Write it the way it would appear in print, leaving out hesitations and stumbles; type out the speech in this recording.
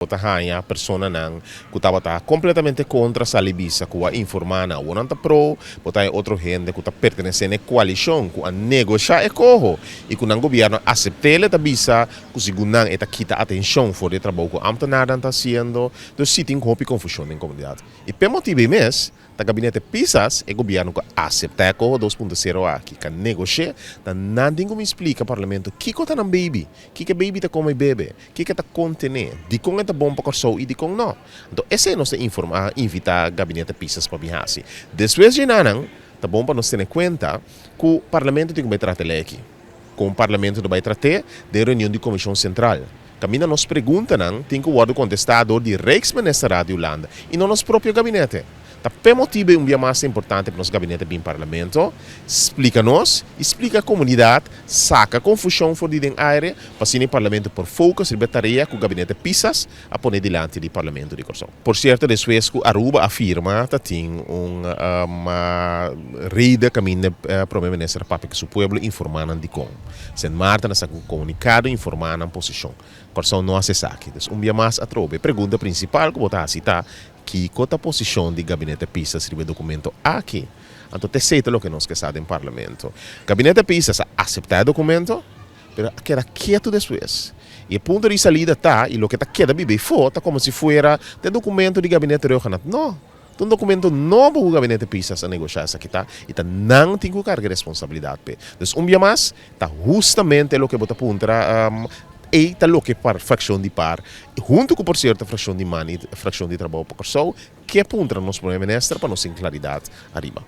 Bo ta haña personanan ku tabata kompletamente kontra sali bisa ku a informá nan awor nan ta pro. Bo ta haña otro hende ku ta pertenesé na e koalishon ku a negoshá e koho i ku nan gobièrnu a asept'é. El ta bisa ku segun nan e ta kita atenshon for di e trabou ku ámtenarnan ta hasiendo. Dus sí tin hopi konfushon den komunidat. I p'e motibu ei mes Ta gabinete Pisas, e gobierno cu a acepta e coho 2.0 aki, ca negosh'e, ta nan tin cu mi splica Parlamento kico ta nan baby, kico e baby ta come y bebe, kico e ta contene, dicon e ta bon pa Corsou y dicon no. Anto esey nos ta informa, a invita gabinete Pisas pa bin haci. Despues dje nanan, ta bon pa nos tene cuenta cu Parlamento tin cu bay trata e ley aki. Con Parlamento ta bay trat'e? Den reunion di Comision Central. Kaminda nos preguntanan tin ku wòrdu kontestá dor di Rijksministerraad di Hulanda i no nos propio gabinete. Ta p'e motibu ei un bia mas ta importante pa nos gabinete bin Parlamento, splika nos i splika komunidat, saka konfushon for di den aire pa asina e Parlamento por focus riba e tarea ku gabinete Pisas a pone dilanti di Parlamento di Kòrsou. Por sierto despues ku Aruba a firma ta tin un rede kaminda Prome Minister a papia ku su pueblo informá nan dikon. Sint Maarten a saka un komunikado informá nan posishon. Kòrsou no hasi esaki. Dus un bia mas atrobe e pregunta prinsipal ku bo ta hasi ta, kiko ta posishon di Gabinete Pisas riba e dokumento aki? Anto ta esei ta loke nos ke sa den Parlamento. Gabinete Pisas a aseptá e dokumento, pero a keda ketu despues. I e punto di salida ta, i loke ta keda biba eifó, ta komo si fuera ta e dokumento di Gabinete Rhuggenaath. No! Ta un documento nobo cu Gabinete Pisas a negocia esaki ta y ta nan tin cu carga e responsabilidad p'e. Dus un bia mas, ta hustamente loke bo ta puntra ey ta loke par fraccion di par, hunto cu por cierto fraccion di man y fraccion di Trabou pa Corsou, ke puntra nos Prome Minister pa nos tin claridad ariba.